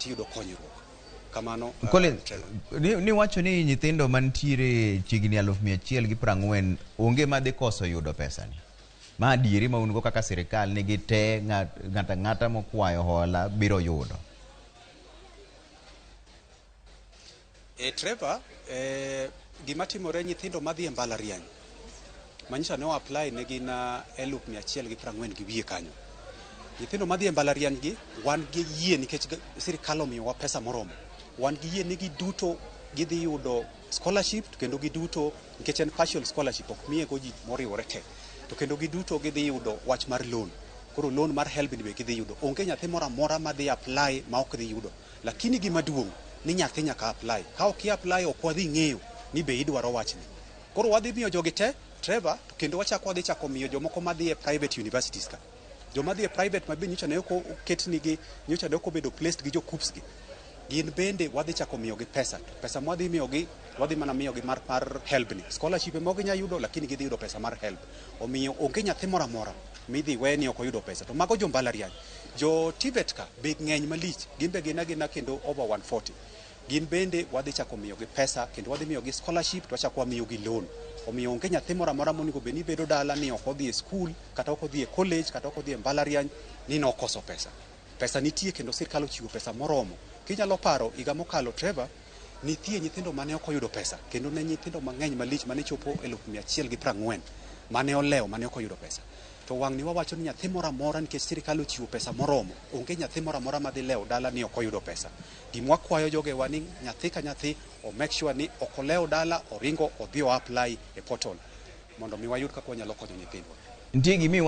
tiyudo konyruok. Kamano, Collins, Trevor. ni wacho ni nyithindo mantiere chiegni 140,000 onge madhi koso yudo pesani. Ma adieri ma un go kaka sirikal nigi te ng'ato ang'ata mokwayo hola biro yudo. Trevor, gima timore, nyithindo madhi e mbalariany manyiso ne o-apply ne gin 140,000 gi wiye kanyo. Nyithindo madhi e mbalariany gi, wan gi yie nikech sirikal omiyowa pesa moromo. Wan gi yie ni giduto gidhi yudo scholarship, to kendo giduto, nikech en partial scholarship, ok miye go ji moriwore te, to kendo giduto gidhi yudo wach mar loan. Koro loan mar HELB ni be gidhi yudo. Onge nyathi moro amora madhi apply ma ok dhi yudo. Lakini gima duong' ni nyathi nyaka apply. Ka ok i apply, ok wadhi ng'eyo ni be idwaro wachni. Koro wadhi miyo jogi te, Trevor, to kendo wachako wadhi chako miyo jomoko madhi e private universities ka. Joma dhi e private ma be nyocha ne ok oketnigi, nyocha ne ok obedo placed gi jo KUCCPS gi. Gin bende wadhi chako miyogi pesa. To pesa mwadhi miyogi, wadhi mana miyogi mar HELB ni. Scholarship ema ok ginyal yudo, lakini gidhi yudo pesa mar HELB. Omiyo onge nyathi moro amora midhi we ni ok oyudo pesa. To mago jo mbalariany. Jo TVET ka be ng'eny malich. Gin be gin agina kendo over 140. Gin bende wadhi chako miyogi pesa kendo wadhi miyogi scholarship to wachako wamiyogi loan. Omiyo onge nyathi moro amora monego bed ni bedo dala ni ok odhi e school, kata ok odhi e college, kata ok odhi e mbalariany ni nokoso pesa. Pesa nitie kendo sirkal ochiwo pesa moromo. Kinyalo paro higa mokalo, Trevor, nitie nyithindo mane ok oyudo pesa kendo ne nyithindo mang'eny malich mane chopo 140,000 mane olewo mane ok oyudo pesa. To wang' ni wawacho ni nyathi moro amora, nikech sirikal ochiwo pesa moromo, onge nyathi moro amora madhi lewo dala ni ok oyudo pesa. Gima wakwayo jogewa ni nyathi ka nyathi o make sure ni ok olewo dala, oringo odhi o apply e portal mondo mi wayud kaka wanyalo konyo nyithindwa. Nitie gima